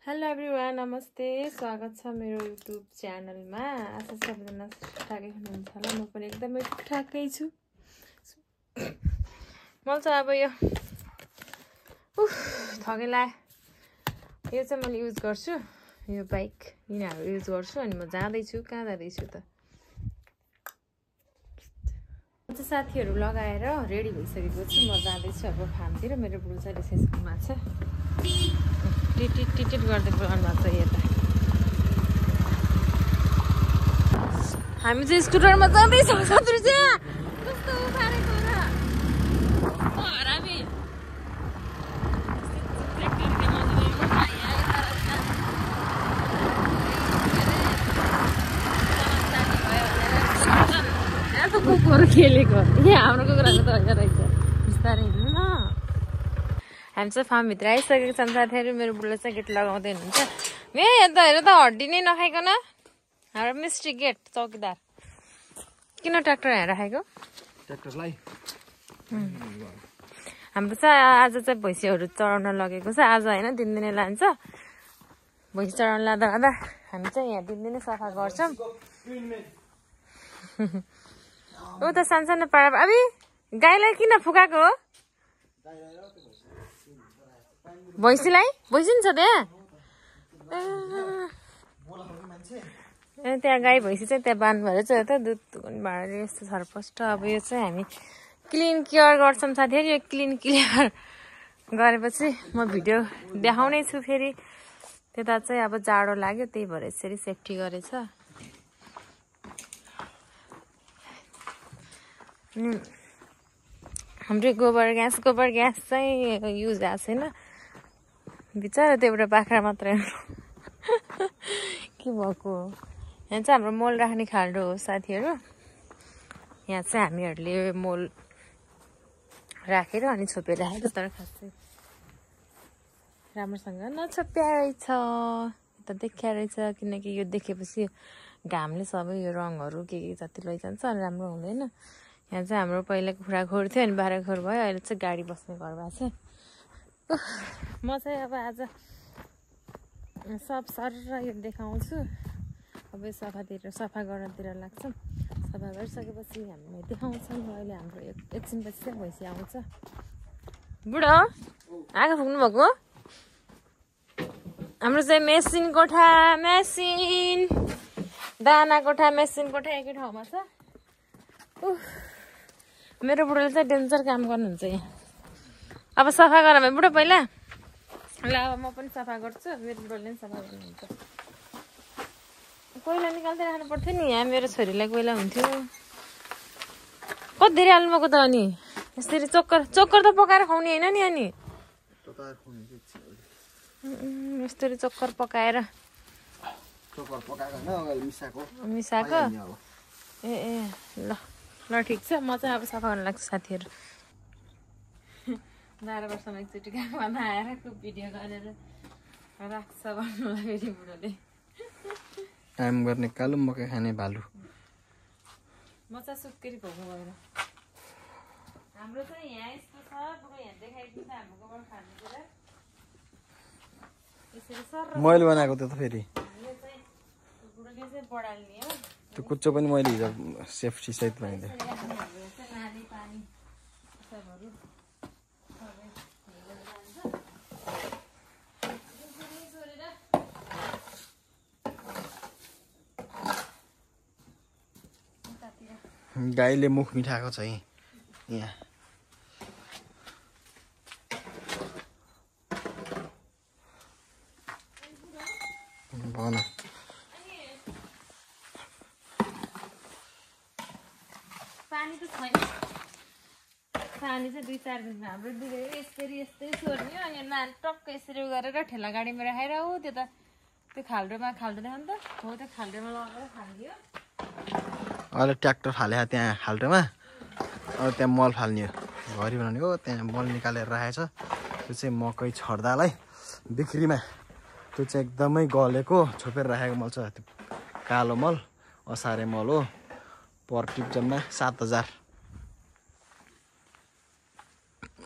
Hello everyone, नमस्ते, स्वागत छ मेरो युट्युब च्यानलमा। आशा सबैजना ठिकठाकै हुनुहुन्छ होला। म पनि एकदमै ठिकठाकै छु। मलाई चाहिँ अब यो थगेला यो चाहिँ मैले युज गर्छु, यो बाइक यिनीहरू युज गर्छु। अनि म जाँदैछु, कहाँ जाँदैछु त साथीहरू लगाएर रेडी भइसकेको छु। म जाँदैछु अब फार्मतिर। मेरो बुढो चाहिँ रिसेसनमा छ, टिटिट गर्दै बोलाउनु भएको छ। यता हामी चाहिँ स्कुटरमा जाँदैछौँ। साथीहरू चाहिँ कस्तो उफारेको र हरामी कुकुर खेलेको यहाँ हाम्रो कुकुराको त होइन रहेछ। बिस्तारै हिँड्नु न। हामी चाहिँ फार्मभित्र आइसकेको छौँ साथीहरू। मेरो बुढोले चाहिँ गेट लगाउँदै हुनुहुन्छ। यता हेर त, हड्डी नै नखाइकन हाम्रो मिस्ट्री गेट चौकीदार किन ट्र्याक्टर यहाँ राखेको? ट्र्याक्टरलाई हाम्रो चाहिँ आज चाहिँ भैँसीहरू चढाउन लगेको छ। आज होइन, दिनदिनै लान्छ। भैँसी चढाउन लाँदा लाँदा हामी चाहिँ यहाँ दिनदिनै सफा गर्छौँ। ऊ त सानसानो पारा अबि गाईलाई किन फुकाएको हो? भैँसीलाई भैँसी नि छ त्यहाँ। त्यहाँ गाई भैँसी चाहिँ त्यहाँ बाँध्नु भएर चाहिँ त दुध भाँडाले यस्तो छरपस्ट। अब यो चाहिँ हामी क्लिन केयर गर्छौँ साथीहरू। यो क्लिन केयर गरेपछि म भिडियो देखाउने छु फेरि। त्यता चाहिँ अब जाडो लाग्यो, त्यही भएर यसरी सेफ्टी गरेछ। हाम्रो गोबर ग्यास चाहिँ युज भएको छैन। बिचरा त्यो एउटा बाख्रा मात्रै के भएको हो। यहाँ चाहिँ हाम्रो मल राख्ने खाल्डो हो साथीहरू। यहाँ चाहिँ हामीहरूले मल राखेर अनि छोपेर राखेको, तर खासै राम्रोसँग नछोप्या रहेछ। त देखिया रहेछ, किनकि यो देखेपछि घामले सबै यो रङहरू के जति लैजान्छ अनि राम्रो हुँदैन। यहाँ चाहिँ हाम्रो पहिला कुखुरा खोर थियो, अनि बाह्र खोर भयो। अहिले चाहिँ गाडी बस्ने घर भएको छ। म चाहिँ अब आज सब सर यो देखाउँछु। अब यो सफा गर्नतिर लाग्छौँ। सफा गरिसकेपछि हामीले देखाउँछौँ। अहिले हाम्रो एकछिनपछि चाहिँ भैँसी आउँछ। बुढो आगो फुक्नु भएको? हाम्रो चाहिँ मेसिन कोठा, दाना कोठा, मेसिन कोठा एकै ठाउँमा छ। मेरो बुढोले चाहिँ डेन्जर काम गर्नुहुन्छ यहाँ। अब सफा गर बुढो पहिला। ल अब म पनि सफा गर्छु। मेरो बुढोले पनि सफा गर्नुहुन्छ। कोइला निकाल्दै राख्नु पर्थ्यो नि। यहाँ मेरो छोरीलाई कोइला हुन्थ्यो। कति धेरै हाल्नुभएको त? अनि यसरी चोक्कर त पकाएर खुवाउने होइन नि? अनि यस्तरी चोक्कर पकाएर मिसाएको। ए ल ल ठिक छ। म चाहिँ अब सफा गर्न लाग्छु साथीहरू। 12 वर्षमा एकचोटि गाउँमा आएर भिडियो गरेर राख्छ भन्नुलाई फेरि बुढोले। काम गर्ने कालो मकै खाने भालु। म चाहिँ सुत्केरी भएको भएर हाम्रो चाहिँ यहाँ यस्तो छ। बुढो यहाँ देखाइदिन्छ हाम्रो गोबर खानेतिर यसरी सर मैले बनाएको त्यो त फेरि यो चाहिँ बुढोले चाहिँ बढाल्ने हो। त्यो कुच्चो पनि मैले हिजो सेफ्टी सहित बनाइदिएँ। नाली पानी सबहरू गाईले मुख मिठाएको छ यहाँ। भन पानी त छैन। पानी चाहिँ 2-4 दिनमा हाम्रो दुधै यस्तै सोर्ने। अनि नानी टक्क यसरी गरेर ठेला गाडीमा राखेर हो त्यो खाल्डोमा देखाउनु त हो। त्यो खाल्डोमा लगाएर फालिदियो। अहिले ट्र्याक्टर फाले त्यहाँ खाल्टोमा। अब त्यहाँ मल फाल्ने हो, घरि बनाउने हो। त्यहाँ मल निकालेर राखेको छ। त्यो चाहिँ मकै छर्दालाई बिक्रीमा। त्यो चाहिँ एकदमै गलेको छोपेर राखेको मल छ। त्यो कालो मल असारे मल हो। पर टिप जम्मा 7000।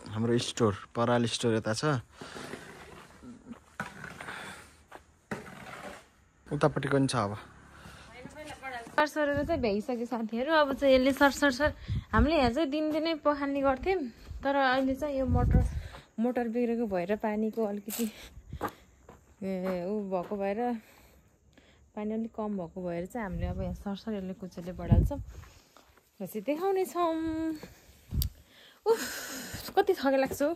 हाम्रो स्टोर पराल स्टोर यता छ। उतापट्टि पनि छ अब सरसरेर चाहिँ भ्याइसक्यो साथीहरू। अब चाहिँ यसले सरसर हामीले यहाँ चाहिँ दिनदिनै पखाल्ने गर्थ्यौँ, तर अहिले चाहिँ यो मोटर बिग्रेको भएर पानीको अलिकति ऊ भएको भएर पानी अलिक कम भएको भएर चाहिँ हामीले अब यहाँ सरसर यसले कुचोले बढाल्छौँ। पछि देखाउनेछौँ। उफ कति थके लाग्छ हौ।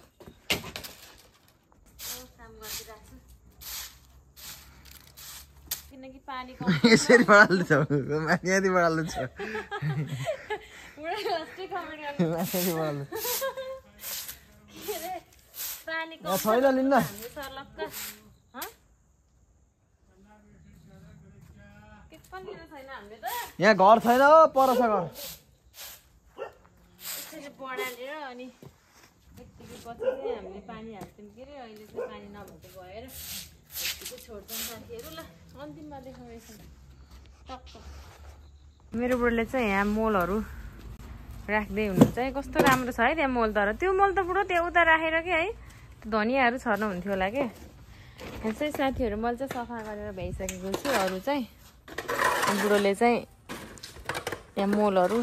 काम गरिदिरहेको छु किनकि पानी कम यसरी बढाल्नु छ माथि बढाल्नु छ पानी छैन लिन्न यहाँ घर छैन हो पर छ घर बढालेर अनि यतिकै पछि चाहिँ हामीले पानी हाल्छौँ के अरे अहिले चाहिँ पानी नभएको भएर यतिकै छोड्छौँ साथीहरू। ल अन्तिममा देखाउँदैछौँ टक्क। मेरो बुढोले चाहिँ यहाँ मलहरू राख्दै हुनुहुन्छ है। कस्तो राम्रो छ है त्यहाँ मल, तर त्यो मल त बुढो त्यो उता राखेर के है धनियाँहरू छर्नु हुन्थ्यो होला के। यहाँ चाहिँ साथीहरू मल चाहिँ सफा गरेर भ्याइसकेको छु। अरू चाहिँ बुढोले चाहिँ यहाँ मलहरू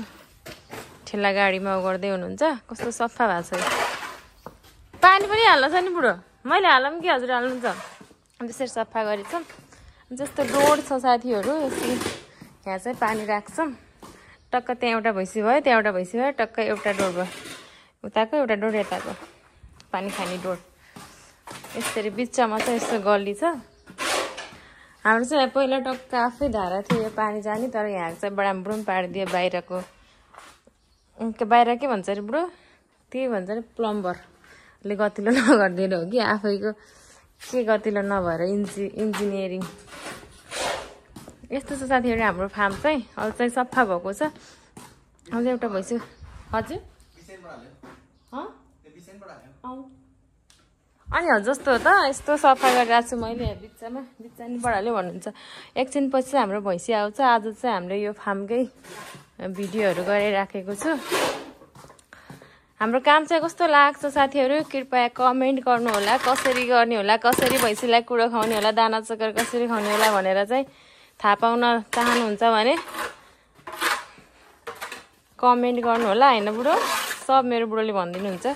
ठेला गाडीमा गर्दै हुनुहुन्छ। कस्तो सफा भएको छ। पानी पनि हाल्नु छ नि बुढो, मैले हालौँ कि हजुर हाल्नुहुन्छ? त्यसरी सफा गरेछौँ। जस्तो डोर छ साथीहरू, यसरी यहाँ चाहिँ पानी राख्छौँ। टक्क त्यहाँ एउटा भैँसी भयो, त्यहाँ एउटा भैँसी भयो, टक्क एउटा डोर भयो, उताको एउटा डोर यताको पानी खाने डोर। यसरी बिचमा चाहिँ यस्तो गल्ली छ। हाम्रो चाहिँ पहिला टक्क आफै धारा थियो यो पानी जाने, तर यहाँ चाहिँ बडामबुडुम पारिदियो बाहिरको। बाहिर के भन्छ अरे बुढो, त्यही भन्छ अरे प्लम्बरले गतिलो नगरिदिएर हो कि आफैको के गतिलो नभएर इन्जिनियरिङ। यस्तो छ साथीहरू हाम्रो फार्म चाहिँ। अब चाहिँ सफा भएको छ। अब एउटा भैँसी हजुर अनि हजुर जस्तो हो त यस्तो सफा गरिरहेको छु मैले। बिचमा बिचानी बढाल्यो भन्नुहुन्छ। एकछिन पछि चाहिँ हाम्रो भैँसी आउँछ। आज चाहिँ हामीले यो फार्मकै भिडियोहरू गरिराखेको छु। हाम्रो काम चाहिँ कस्तो लाग्छ साथीहरू कृपया कमेन्ट गर्नु होला। कसरी गर्ने होला, कसरी भैँसीलाई कुरो खुवाउने होला, दाना चक्कर कसरी खुवाउने होला भनेर चाहिँ थाहा पाउन चाहनुहुन्छ भने कमेन्ट गर्नु होला होइन बुढो। सब मेरो बुढोले भनिदिनुहुन्छ।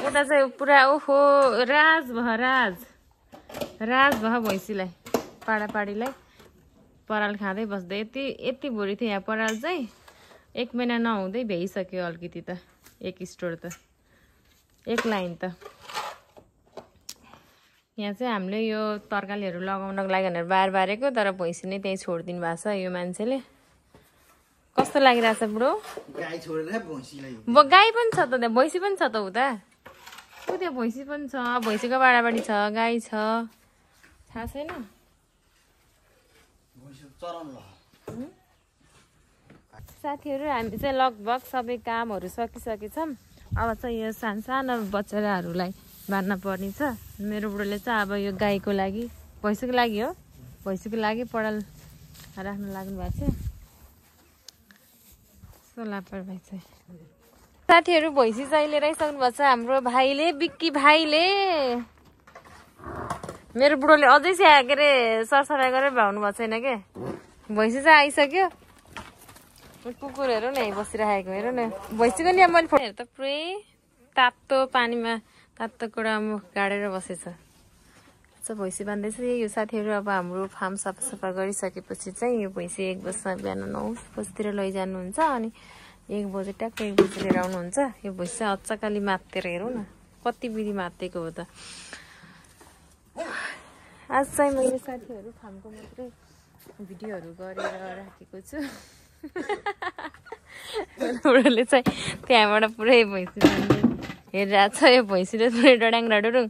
उता चाहिँ पुरा ओहो राज भयो भैँसीलाई पाडापाडीलाई पराल खाँदै बस्दै। यति भुरी थियो यहाँ पराल चाहिँ। 1 महिना नहुँदै भ्याइसक्यो अलिकति त। 1 स्टोर त 1 लाइन त। यहाँ चाहिँ हामीले यो तरकारीहरू लगाउनको लागि भनेर बारेको, तर भैँसी नै त्यहीँ छोडिदिनु भएको छ यो मान्छेले। कस्तो लागिरहेछ बुढो? गाई छोडेर भैँसीलाई। गाई पनि छ त त्यहाँ, भैँसी पनि छ त उता। त्यहाँ भैँसी पनि छ, भैँसीको बाडाबाडी छ, गाई छ, थाहा छैन। साथीहरू हामी चाहिँ लगभग सबै कामहरू सकिसकेछौँ। अब चाहिँ यो सानो बच्चाहरूलाई बाँध्न पर्ने छ। मेरो बुढोले चाहिँ अब यो गाईको लागि भैँसीको लागि हो, भैँसीको लागि पराल राख्न लाग्नु भएको छ। सोलापरभाइ चाहिँ साथीहरू भैँसी चाहिँ लिएर आइसक्नु भएको छ हाम्रो भाइले, बिक्की भाइले। मेरो बुढोले अझै चाहिँ के अरे सरसफाइ गरेर भ्याउनु भएको छैन के। भैँसी चाहिँ आइसक्यो। कुकुरहरू नै बसिरहेको हेर न। भैँसीको नि मैले फोटो त पुरै तातो पानीमा तातो कुरामा गाडेर बसेछ। भैँसी बाँध्दैछ यो साथीहरू। अब हाम्रो फार्म सफा गरिसकेपछि चाहिँ यो भैँसी 1 बजीमा बिहान 9 बजीतिर लैजानुहुन्छ। अनि 1 बजे ट्याक्क 1 बजी लिएर आउनुहुन्छ। यो भैँसी अच्चकाली मात्तेर हेरौँ न कति बिधि मात्तेको हो त। आज चाहिँ मैले साथीहरू फार्मको मात्रै भिडियोहरू गरेर राखेको छु। बुढोले चाहिँ त्यहाँबाट पुरै भैँसी हेरिरहेको छ। यो भैँसीले पुरै डडाङ डडुरुङ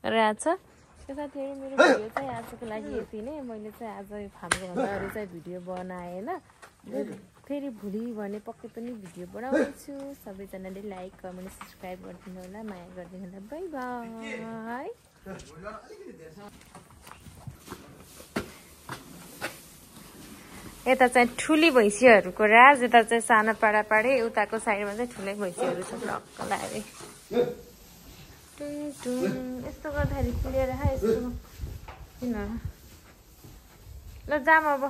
रहेछ। त्यो साथीहरू मेरो भिडियो चाहिँ आजको लागि यति नै। मैले चाहिँ आज यो फार्मको भन्दा अरू चाहिँ भिडियो बनाएन। फेरि भोलि भने पक्कै पनि भिडियो बनाउँछु। सबैजनाले लाइक कमेन्ट सब्सक्राइब गरिदिनु होला, माया गरिदिनु होला। By by. यता चाहिँ ठुली भैँसीहरूको राज, यता चाहिँ सानो पाडापाडी, उताको साइडमा चाहिँ ठुलै भैँसीहरू छ। टक्क लाग्यो यस्तो गर्दाखेरि क्लियर यस्तो किन ल जाम अब